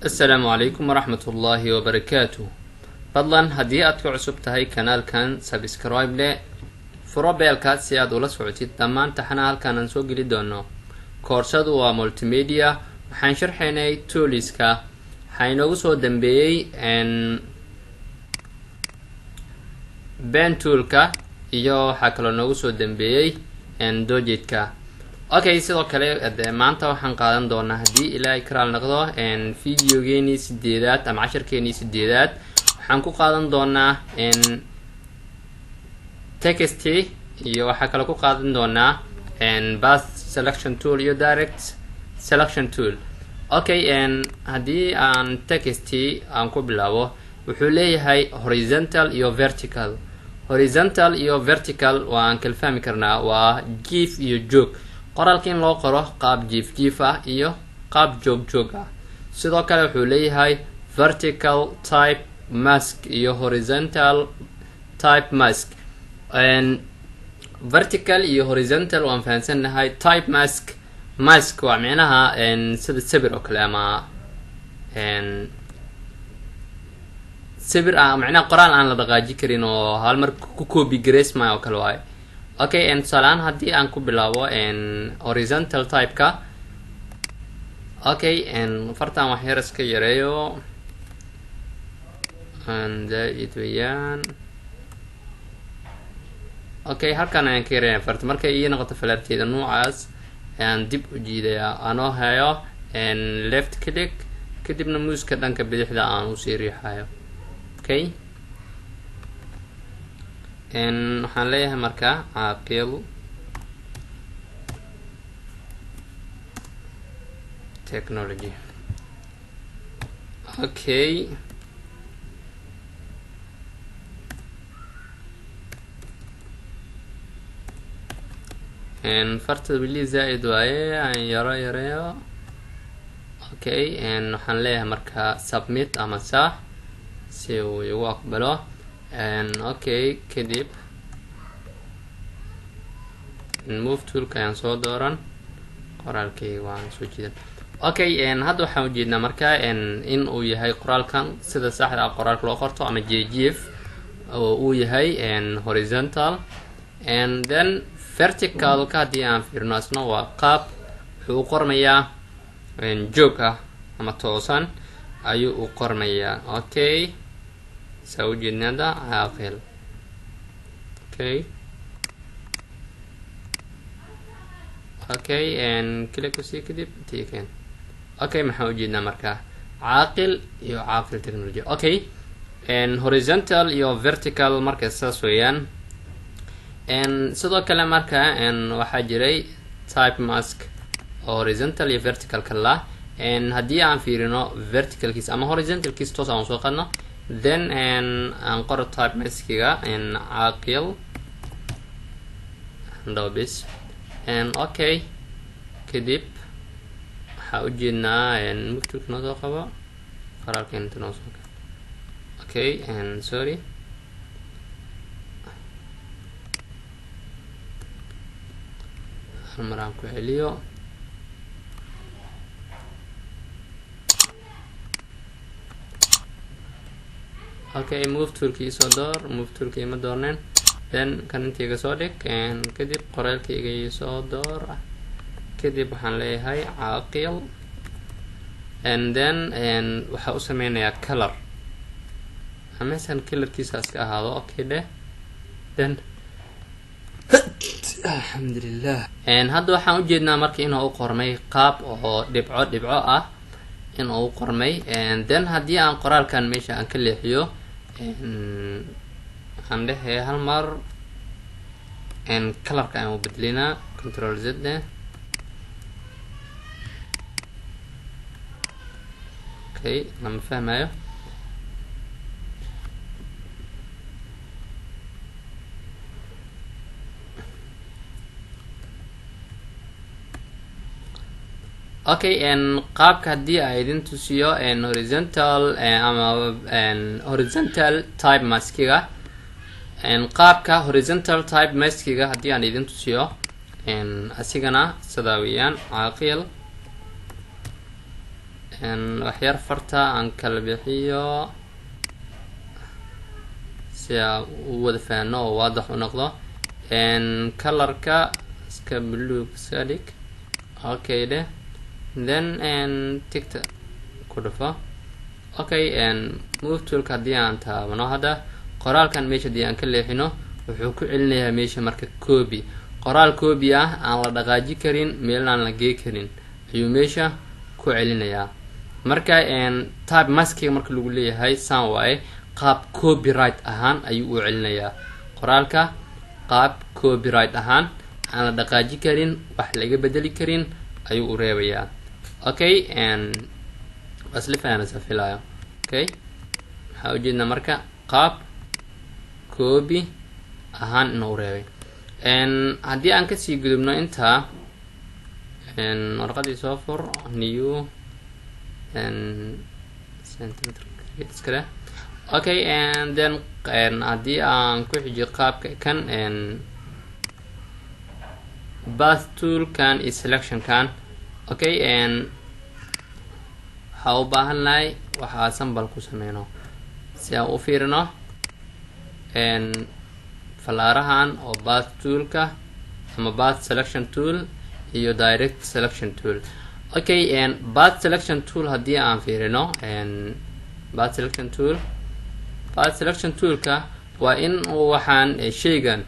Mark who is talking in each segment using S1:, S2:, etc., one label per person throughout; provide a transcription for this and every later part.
S1: Assalaamu calaykum waraxmat ullaahi wabarakaatuh. Fadlan haddii aad ku cusub tahay kanaalkan, subscribe le, furo bell-ka si aad ula socotid dhammaan taxanaha halkan aan soo geli doono. Koorsadu waa multimedia. Waxaan sharxaynay tools-ka. Waxaa inoogu soo dambeeyey pen tool-ka iyo waxaa kaloo noogu soo dambeeyey dodge-ka. Okay, sidoo kale de maanta waxaan qaadan doonaa, haddii Ilaahay karaal noqdo, videogeenii sideedaad ama casharkeenii sideedaad. Waxaan ku qaadan doonaa text iyo waxaa kaloo ku qaadan doonaa path selection tool iyo direct selection tool. Okay, haddii aan text aan ku bilaabo, wuxuu leeyahay horizontal iyo vertical. Horizontal iyo vertical waa aan kala fahmi karnaa, waa jiif iyo joog. Qoraalka in loo qoro qaab jiif jiif ah iyo qaab joog joog ah. Sidoo kale wuxuu leeyahay vertical type mask iyo horizontal type mask. Vertical iyo horizontal waan fahamsannahay. Type mask, mask waa micnaha sida sawir oo kale ama sawir ah, macnaha qoraal aan la dhaqaaji karin oo hal mar ku copy gareysmaayo oo kale waayo. Okay, tusaalehaan haddii aan ku bilaabo horizontal type-ka. Okay, fartan wax yar iska yareeyo, zaa-id weeyaan. Okay, halkan ayaan ka yareynaya farta. Markay ii noqoto falarteeda noocaas ayaan dib u jiidayaa anoo hayo left click, kadibna mouse-ka dhanka bidixda aan usii riixayo. Okay, waxaan leeyahay marka Caaqil Technology. Okay, farta weli zaa-id waaye, aan yaro yareeyo. Okay, waxaan leeyahay marka submit ama sax si uu igu aqbalo. Okay, kadib move tool-ka ayaan soo dooran, qoraalkayga waan soo jiidan. Okay, hadda waxaan ujeednaa marka in uu yahay qoraalkan sida saxda ah qoraalka loo qorto ama jjf oo uu yahay horizontal. And then verticalka haddii aan fiirno, asna waa qaab wuxuu u qormayaa joog ah ama toosan ayuu u qormayaa. Okay, saa ujeedna hadda Caaqil. Okay, click kusii, kadib tken. Okay, maxaan ujeednaa marka? Caaqil iyo Caaqil Technology. Okay, horizontal iyo vertical marka saas weeyaan. Sidoo kale marka waxaa jiray type mask oo horizontal iyo vertical kala. Haddii aan fiirino verticalkiis ama horizontalkiis, toos aan soo qaadno, then aan qoro type maskiga Caaqil dhobis. Okay, kadib waxaa ujeednaa move tool-ka noo soo qabo, qoraalka inta noo soo. Okay, sorry, hal mar aan ku celiyo. Okay, move tool-ka isoo door. Move tool-ka ima doorneen. Then kan intayga soo dhig, kadib qoraalkayga isoo door. Kadib waxaan leeyahay Caaqil, and then waxaa u sameynayaa color, meeshan colorkiisa iska ahaado. Okay dheh. Then alxamdulilah, hadda waxaan ujeednaa marka inuu u qormay qaab oo dhibco dhibco ah inuu u qormay. Then haddii aan qoraalkan meesha aan ka leexiyo, waxaan dhehe hal mar colorka ayaan u bedelinaa. Control Z eh. Okay, lama fahmayo. Okay, qaabka haddii a idin tusiyo horizontal ama horizontal type maskiga, qaabka horizontal type maskiga haddii aan idin tusiyo, asigana sidaa weeyaan. Caaqil Waxyar farta aan kala bixiyo si aan u wada faano oo waadax u noqdo. Colorka iska blue iska dhig. Okay dheh, then tickta ku dhufo. Okay, move toolka haddii aan taabano hadda, qoraalkan meesha haddii aan ka leexino, wuxuu ku celinayaa meesha. Marka copy, qoraal copy ah aan la dhaqaaji karin, meelna aan la gey karin ayuu meesha ku celinayaa. Marka type maskiga marka lagu leeyahay saan waaye, qaab copyright ahaan ayuu u celinayaa qoraalka, qaab copyright ahaan aan la dhaqaaji karin, wax laga bedeli karin ayuu u reebayaa. Okay, waa isla fahanaysa filaayo. Okay, waxaa ujeednaa marka qaab copy ahaan inuu reebay. Haddii aan kasii gudubno intaa, warqadii soo fur, new centimeter iskale. Okay, and then haddii aan ku xijiyo qaabka kan path toolkan iyo selectionkan. Okay, waxaa u baahan nahay waxaa sample ku sameyno si aan u fiirino falaarahan oo path toolka ama path selection tool iyo direct selection tool. Okay, path selection tool haddii aan fiirino, path selection tool, path selection toolka waa in uu waxaan shaygan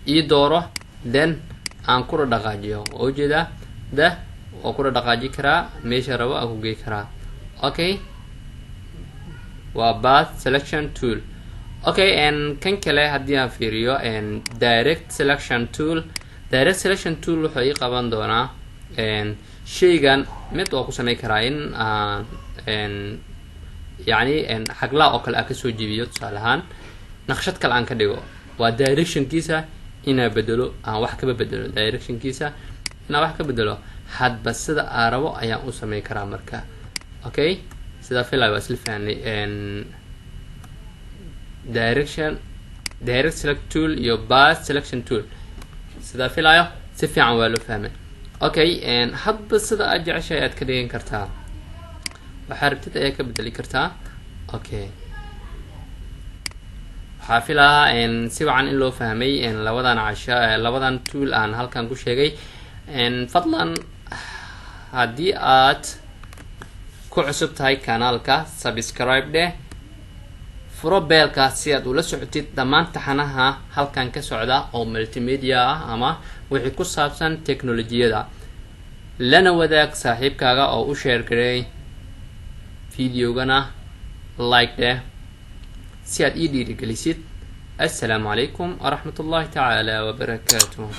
S1: ii dooro, then aan kula dhaqaajiyo. Waa ujeedaa da, waa kula dhaqaaji karaa, meesha rabo aan ku gey karaa. Okay, waa path selection tool. Okay, kan kale haddii aan fiiriyo, direct selection tool, direct selection tool wuxuu ii qaban doonaa shaygan mid waa ku sameyn karaa in aan yacni xaglaa oo kale aan kasoo jebiyo, tusaale ahaan naqshad kale aan ka dhigo. Waa directionkiisa inaa bedelo, aan wax kaba bedelo, directionkiisa inaan wax ka bedelo, hadba sida aa rabo ayaan u sameyn karaa marka. Okay, sidaa filay waa isla fahnay direction, direct select tool iyo path selection tool. Sidaa filayo si fiican waa loo fahmay. Okay, hadba sida aad jeceshahay aad ka dhigan kartaa, waxaa rabtid ayaa ka bedeli kartaa. Okay, waxaa filahaa si wacan in loo fahmay labadan casha, labadan tool aan halkan ku sheegay. Fadlan haddii aad ku cusub tahay kanaalka, subscribe dheh, furo bellka si aad ula socotid dhammaan taxanaha halkan ka socda oo multimedia ah ama wixii ku saabsan technolojiyada. Lana wadaag saaxiibkaaga oo u share gareey videogana, like dheh si aad ii dhiirigelisid. Assalaamu calaykum waraxmat ullahi tacaala wabarakaatuh.